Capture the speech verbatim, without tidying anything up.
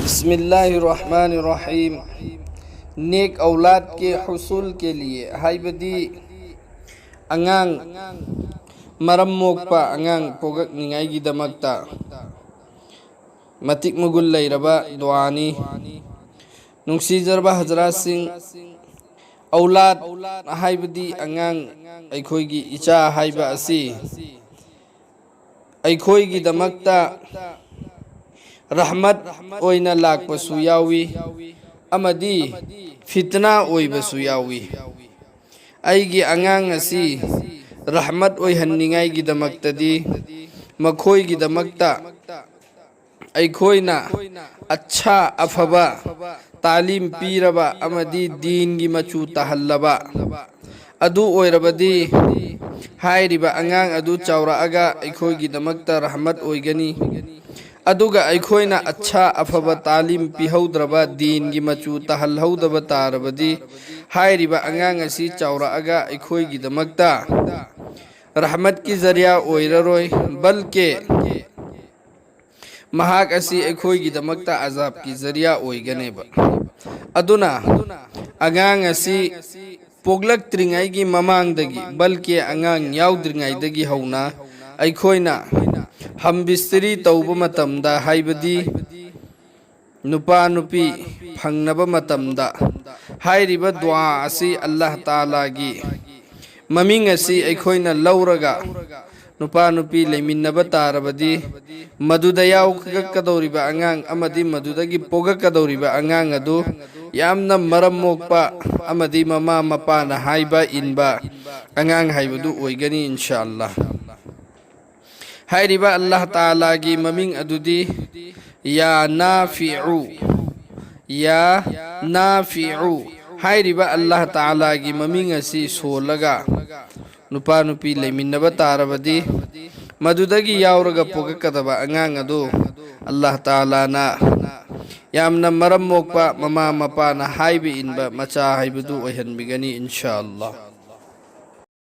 بسم الله الرحمن الرحيم. نیک اولاد کے حصول کے لیے، ꯍꯥꯏꯕꯗꯤ ꯑꯉꯥꯡ ꯃꯔꯝ ꯃꯣꯛꯄ ꯑꯉꯥꯡ ꯄꯣꯛꯂꯛꯅꯤꯡꯉꯥꯏꯒꯤꯗꯃꯛꯇ ꯃꯇꯤꯛ ꯃꯒꯨꯟ ꯂꯩꯔꯕ ꯗꯨꯋꯥꯅꯤ꯫ ꯅꯨꯡꯁꯤꯖꯔꯕ ꯍꯖꯔꯥꯠꯁꯤꯡ, ꯑꯧꯂꯥꯗ ꯍꯥꯏꯕꯗꯤ ꯑꯉꯥꯡ, ꯑꯩꯈꯣꯏꯒꯤ ꯏꯆꯥ ꯍꯥꯏꯕ ꯑꯁꯤ ꯑꯩꯈꯣꯏꯒꯤꯗꯃꯛꯇ ꯔꯍꯃꯠ ꯑꯣꯏꯅ ꯂꯥꯛꯄꯁꯨ ꯌꯥꯎꯏ ꯑꯃꯗꯤ ꯐꯤꯇꯅꯥ ꯑꯣꯏꯕꯁꯨ ꯌꯥꯎꯏ꯫ ꯑꯩꯒꯤ ꯑꯉꯥꯡ ꯑꯁꯤ ꯔꯍꯃꯠ ꯑꯣꯏꯍꯟꯅꯤꯡꯉꯥꯏꯒꯤꯗꯃꯛꯇꯗꯤ ꯃꯈꯣꯏꯒꯤꯗꯃꯛꯇ ꯑꯩꯈꯣꯏꯅ ꯑꯠꯁꯥ, ꯑꯐꯕ ꯇꯥꯂꯤꯝ ꯄꯤꯔꯕ ꯑꯃꯗꯤ ꯗꯤꯟꯒꯤ ꯃꯆꯨ ꯇꯥꯍꯜꯂꯕ ꯑꯗꯨ ꯑꯣꯏꯔꯕꯗꯤ, ꯍꯥꯏꯔꯤꯕ ꯑꯉꯥꯡ ꯑꯗꯨ ꯆꯥꯎꯔꯛꯑꯒ ꯑꯩꯈꯣꯏꯒꯤꯗꯃꯛꯇ ꯔꯍꯃꯠ ꯑꯣꯏꯒꯅꯤ꯫ ꯑꯗꯨꯒ ꯑꯩꯈꯣꯏꯅ ꯑꯠꯁꯥ, ꯑꯐꯕ ꯇꯥꯂꯤꯝ ꯄꯤꯍꯧꯗ꯭ꯔꯕ, ꯗꯤꯟꯒꯤ ꯃꯆꯨ ꯇꯥꯍꯜꯍꯧꯗꯕ ꯇꯥꯔꯕꯗꯤ, ꯍꯥꯏꯔꯤꯕ ꯑꯉꯥꯡ ꯑꯁꯤ ꯆꯥꯎꯔꯛꯑꯒ ꯑꯩꯈꯣꯏꯒꯤꯗꯃꯛꯇ ꯔꯍꯃꯠꯀꯤ ꯖꯔꯤꯌꯥ ꯑꯣꯏꯔꯔꯣꯏ, ꯕꯜꯀꯦ ꯃꯍꯥꯛ ꯑꯁꯤ ꯑꯩꯈꯣꯏꯒꯤꯗꯃꯛꯇ ꯑꯖꯥꯕꯀꯤ ꯖꯔꯤꯌꯥ ꯑꯣꯏꯒꯅꯦꯕ꯫ ꯑꯗꯨꯅ ꯑꯉꯥꯡ ꯑꯁꯤ ꯄꯣꯛꯂꯛꯇ꯭ꯔꯤꯉꯩꯒꯤ ꯃꯃꯥꯡꯗꯒꯤ, ꯕꯜꯀꯤ ꯑꯉꯥꯡ ꯌꯥꯎꯗ꯭ꯔꯤꯉꯩꯗꯒꯤ ꯍꯧꯅ ꯑꯩꯈꯣꯏꯅ ꯍꯝꯕꯤꯁꯇꯔꯤ ꯇꯧꯕ ꯃꯇꯝꯗ, ꯍꯥꯏꯕꯗꯤ ꯅꯨꯄꯥ ꯅꯨꯄꯤ ꯐꯪꯅꯕ ꯃꯇꯝꯗ, ꯍꯥꯏꯔꯤꯕ ꯗꯨꯋꯥ ꯑꯁꯤ ꯑꯜꯂꯥꯍ ꯇꯥꯂꯥꯒꯤ ꯃꯃꯤꯡ ꯑꯁꯤ ꯑꯩꯈꯣꯏꯅ ꯂꯧꯔꯒ ꯅꯨꯄꯥ ꯅꯨꯄꯤ ꯂꯩꯃꯤꯟꯅꯕ ꯇꯥꯔꯕꯗꯤ, ꯃꯗꯨꯗ ꯌꯥꯎꯔꯛꯀꯗꯧꯔꯤꯕ ꯑꯉꯥꯡ ꯑꯃꯗꯤ ꯃꯗꯨꯗꯒꯤ ꯄꯣꯛꯂꯛꯀꯗꯧꯔꯤꯕ ꯑꯉꯥꯡ ꯑꯗꯨ ꯌꯥꯝꯅ ꯃꯔꯝ ꯃꯣꯛꯄ ꯑꯃꯗꯤ ꯃꯃꯥ ꯃꯄꯥꯅ ꯍꯥꯏꯕ ꯏꯟꯕ ꯑꯉꯥꯡ ꯍꯥꯏꯕꯗꯨ ꯑꯣꯏꯒꯅꯤ, ꯏꯟꯁꯥ ꯑꯜꯂꯥꯍ꯫ ꯍꯥꯏꯔꯤꯕ ꯑꯜꯂꯥꯍ ꯇꯥꯂꯥꯒꯤ ꯃꯃꯤꯡ ꯑꯗꯨꯗꯤ ꯌꯥ ꯅꯥꯐꯤꯎ, ꯌꯥ ꯅꯥꯐꯤꯎ꯫ ꯍꯥꯏꯔꯤꯕ ꯑꯜꯂꯥꯍ ꯇꯥꯂꯥꯒꯤ ꯃꯃꯤꯡ ꯑꯁꯤ ꯁꯣꯜꯂꯒ ꯅꯨꯄꯥ ꯅꯨꯄꯤ ꯂꯩꯃꯤꯟꯅꯕ ꯇꯥꯔꯕꯗꯤ, ꯃꯗꯨꯗꯒꯤ ꯌꯥꯎꯔꯒ ꯄꯣꯛꯂꯛꯀꯗꯕ ꯑꯉꯥꯡ ꯑꯗꯨ ꯑꯜꯂꯥꯍ ꯇꯥꯂꯥꯅ ꯌꯥꯝꯅ ꯃꯔꯝ ꯃꯣꯛꯄ, ꯃꯃꯥ ꯃꯄꯥꯅ ꯍꯥꯏꯕ ꯏꯟꯕ ꯃꯆꯥ ꯍꯥꯏꯕꯗꯨ ꯑꯣꯏꯍꯟꯕꯤꯒꯅꯤ, ꯏꯟꯁꯥ ꯑꯜꯂꯥꯍ꯫